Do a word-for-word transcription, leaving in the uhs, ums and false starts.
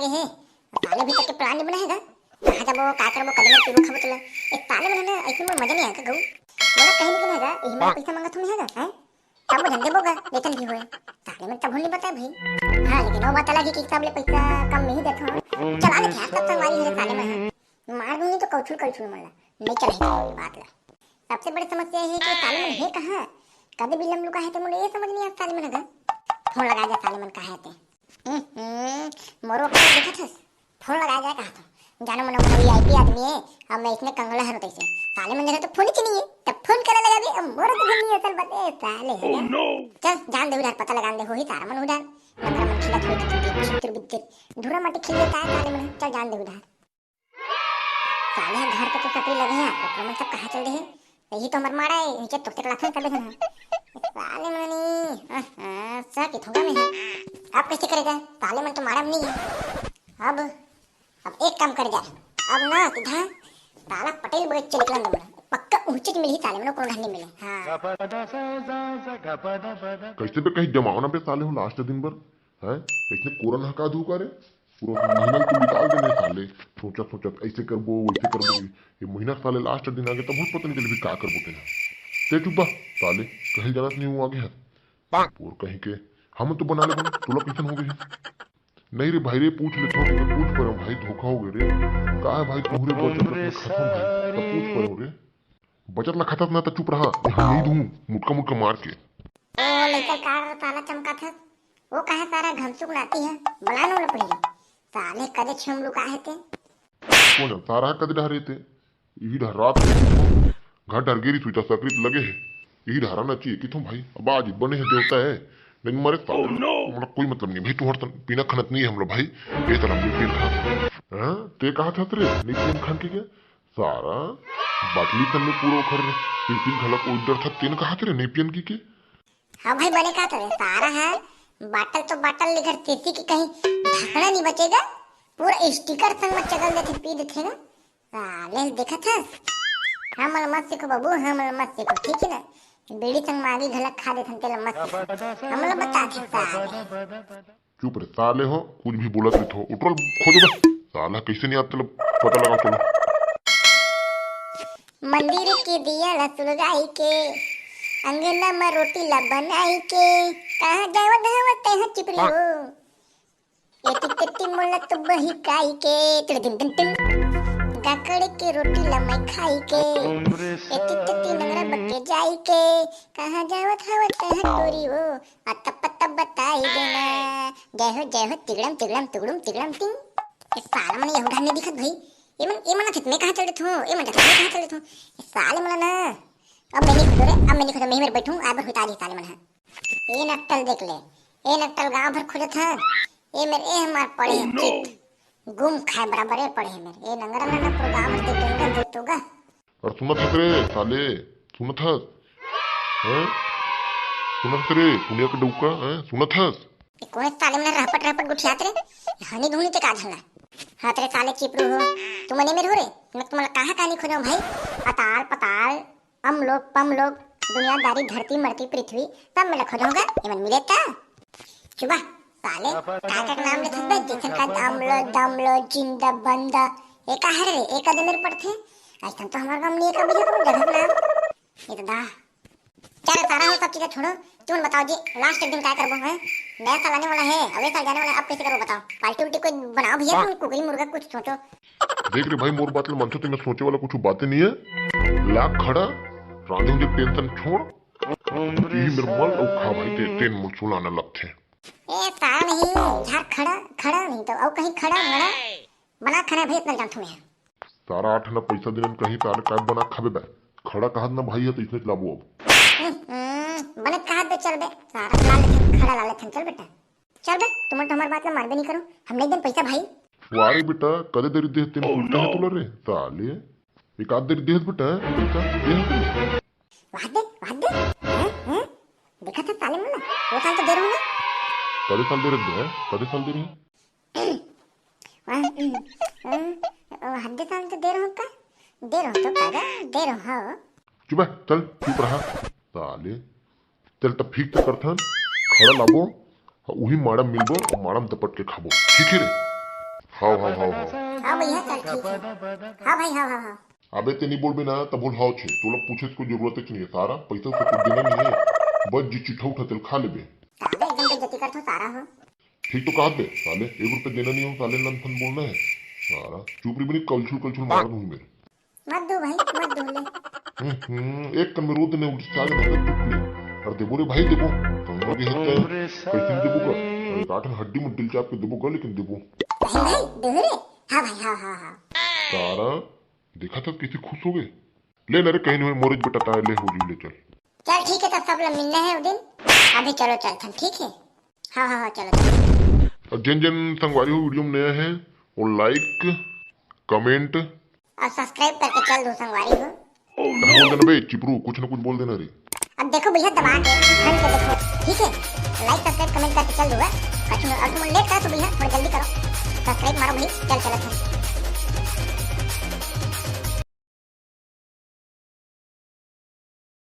ये हे, साले भी तक के plan नहीं बना हेगा। कहाँ जाबो, का करबो, कदम पे खाबो चला। ए साले मन ना, ऐसे में मजा नहीं आएगा गऊ। मोला कहीं नहीं कहेगा, यही मैं पैसा मांगा तुमने हेगा, हैं? तब वो झंडे बोगा, लेकिन भी होए। साले मन तब नहीं बताए भाई। हाँ, लेकिन वो बात अलग है कि हिसाब ले पैसा कम नहीं देता हूँ। चला ले, क्या तब संगवारी है साले मन। मार दूंगी तो कौछुल कौछुल मन ला। नहीं चला है बात ला। सबसे बड़ी समस्या ये है कि साले मन है कहाँ? कदे बिलम लुका है ते मोला ये समझ नहीं आता साले मन का। फोन लगा दे साले मन कहाँ है ते। हम्म, मोरो का देखत हस? फोन लगा दे कहा था। जानो मनो मोर वीआईपी आदमी है, अब मैं इसने कंगला हरो तैसे। साले मन जगह तो फोन ही नहीं है, तब फोन करे लगा दे, अब मोर तो नहीं असल बते साले है। चल जान दे उधार, पता लगा दे हो ही सारा मन उधार। नंबर मन खिला थोड़ी थोड़ी चित्तर बित्तर। धूरा माटी खिल देता है साले मन, चल जान दे उधार। साले घर के तो टकरी लगे हैं, ओकरा मन सब कहाँ चल रहे हैं? यही तो हमर मारा है, नीचे तोकते कलाथन कर देना। साले मनी, हाँ, हाँ, सा की थोड़ा में है। अब कैसे करेगा? साले मन तो मारा नहीं है। अब, अब एक काम कर जा। अब ना सीधा साला पटेल बगैचा निकलन दो। पक्का ऊंचे मिली साले मन, कोनो ढंग नहीं मिले। हाँ। कैसे पे कहीं जमावना पे साले हो लास्ट दिन भर, हैं? इतने कोरन हका धू करे। पूरा महीना तो निकाल देने साले, सोचत सोचत ऐसे करबो, वैसे करबो। ये महीना साले लास्ट दिन आगे, तब पता नहीं चले भी का करबो तेना। ते चुप बा साले, कहीं जानत नहीं हूँ आगे है। और कहीं के हम तो बना ले, तोला कैसन हो गए? नहीं रे भाई रे, पूछ ले, थोड़ी तो पूछ पर भाई, धोखा हो गए रे। का है भाई, तोहरे बचत में खत्म है, तो पूछ पर रे। बचत ला खतत ना त चुप रहा, हम नहीं दूं, मुटका मुटका मार के। ओ लइका का रे ताला चमकाथस? वो काहे सारा घमसुक नाती है? बला नो लपड़ी। साले कदे छेम लुका है ते। कौन है? सारा कदे डहरे ते? इही डहर रात को घर डर गेरी सुई त सकरी त लगे है। इही डहरा ना चाहिए किथों भाई, अब आज बने है देवता है। नहीं मारे साले, मतलब कोई मतलब नहीं भाई, तू हर तन पीना खनत नहीं है हम लोग भाई। ए तरह हम लोग पीन खा। हाँ? ते कहा था तेरे? नहीं पीन खान के क्या? सारा बाटली तन में पूरा ओखर टिफिन घलक उधर था, तेन कहा तेरे नहीं पियन की के? हाँ भाई, बने कहा तेरे, सारा है बाटल तो बाटल लेकर तेती की कहीं ढकना नहीं बचेगा, पूरा स्टिकर संग में चगल देते पी देते ना। साले देखत है, हमल मत सीखो बाबू, हमल मत सीखो, ठीक है ना? बीड़ी संग मागी घलक खा देथन, तेल मत सीखो, हमल बता दे साले। चुप रे साले हो, कुछ भी बोलत रही थो। उठल खोदो बे। साला कैसे नहीं आता, चलो पता लगा, चलो। मंदिर के दिया ला सुलगाई के, अंगना में रोटी ला बनाई के, कहाँ जावत धावत है चिपरी हो? एती तेती मोला तो बही काई के, टिड़ दिन दिन टिड़। गाकड़ के रोटी ला मैं खाई के, एती तेती नंगरा बके जाई के, कहाँ जावत हवत है टोरी हो? अत्ता पत्ता बताई देना। जय हो, जय हो, तिगड़म, तिगड़म, तुगड़ुम, तिगड़म, तिंग। ए साला मन यहू ढाने दिखत भाई। ए मन, ए मन अथित में कहाँ चल देथो? ए मन जगह में कहाँ चल देथो? ए साले मन ना। अब मैं नहीं खुदो रे, अब मैं नहीं खुदो, मैं ही मेरे बैठूं, आए बर हुता जी साले मन है। ए नक्टल देख ले, ए नक्टल गांव भर खोजत है। ए मेरे, ए हमार पड़े है चित। गुम खाए बराबर ए पड़े है मेरे। ए नंगरा ना, ना प्रोग्राम दे दूंगा, दे दूंगा। अरे सुनत हस रे साले, सुनत हस? हैं? सुनत हस रे, पुनिया के डौका, हैं? सुनत हस? ए, कोन साले मन रहपट रहपट गुठियात रे? हनी धुनी ते का झलना? हाँ तेरे साले चिपरू हो, तुमने मेरे हो रे? मैं तुम्हारा कहाँ कहानी खोजो भाई? अताल पताल, अमलोक पमलोक, दुनियादारी, धरती मरती पृथ्वी, सब में खोजो होगा, एमन मिले ता? चुबा, साले, का का नाम लेथस बे? जैसन का दामलो, दमलो, जिंदा, बंदा। ए का हरे रे? ए का दे मेरे पड़थे? अइसन तो हमार गांव में नहीं है कभी, जगह का नाम। ये तो दा। चल, सारा हो सब चीजें छोड़ो। तुम बताओ जी, लास्ट एक दिन क्या करबो है? नया साल आने वाला है, अगले साल जाने वाला है, अब कैसे करबो बताओ? पार्टी उल्टी कोई बनाओ भैया, तुम कुकरी मुर्गा कुछ सोचो। देख रे भाई, मोर बात ले मानथो तो मैं सोचे वाला कुछ बातें नहीं है। लाख खड़ा, रांधे हुए टेंशन छोड़। यही मेरे मन और खा भाई, ते टेन मुझ सुनाना लगथे। ए, सारा नहीं, झार खड़ा, खड़ा नहीं तो और कहीं खड़ा, मड़ा। बना खाना भाई, इतना जानथो मैं। सारा आठ आना पैसा देन कहीं तार का बना खाबे बे। खड़ा कहत ना भाई है तो इसने लाबो अब। हम्म, हम्म, बने कहत बे चल बे। सारा ला लेथन, खड़ा ला लेथन, चल बेटा। चल बे, तुम तो हमार बात ला मानबे नहीं करो। हम नहीं देन पैसा भाई। वारे बेटा, कदे देरी देह तेन उल्टा है तुला रे, साले। एक आध देरी देह बेटा, पैसा देह तेन। वाह दे, वाह दे। हैं, हैं? देखा था साले मन ला? वो साल तो दे रहो ना। कदे साल दे रहे हैं? कदे साल दे रहे हैं? वाह, हम्म, हम्म, ओ, हद्दे साल तो दे रहो का? दे रहो तो कागा? दे रहो, हाँ। चुप है, चल, चुप रहा, साले। चल, तब ठीक से करथन, खड़ा लाबो, उही माड़ा मिलबो, माड़ा में दपट के खाबो, ठीक है रे? हाव, हाव, हाव, हाव। हाँ भैया, चल ठीक है। हाँ भाई, हाँ, हाँ, हाँ। अबे ते नहीं बोलबे ना, तब बोल हाव छे। तोला पूछे के कोई जरूरत ही नहीं है, सारा पैसा तो कुछ देना नहीं है, बस जी चिट्ठा उठा तेल खा लेबे। साले एकदम बेइज्जती करत हो सारा हो। ठीक तो कहत बे, साले एक रुपये देना नहीं हो, साले नन फन बोलना है। सारा चुप रही बनी, कलछुल कलछुल मार दूंगी मेरे। मत दो भाई, मत दो ले। हम्म, एक कन में रो देने उठ चाल में चुप ले। और देबो रे भाई, देबो। तुम लोग ये हत्या है। कैसे नहीं देबो का? अरे काटन हड्डी मुड्डी चाप के देबो का, लेकिन देबो। भाई, भाई, दो रे। हाँ भाई, हाँ, हाँ, हाँ। सारा देखा था कैसे खुश हो गए। ले ना रे, कहीं नहीं, मोरे बेटा ताए ले हो जी, ले चल। चल ठीक है, तब सब लोग मिलना है उस दिन। अभी चलो चलथन, ठीक है? हाँ, हाँ, हाँ, चलो, चलो। और जिन जिन संगवारी हो वीडियो में नया है, वो like, comment और subscribe करके चल दो संगवारी हो। बोल देना बे चिपरू, कुछ ना कुछ बोल देना रे। अब देखो भैया, दबा के ढंग से देखो, ठीक है? Like, subscribe, comment करके चल दो। कछु और तुम लेट करो तो भैया थोड़ा जल्दी करो, subscribe मारो भाई, चल चलत है।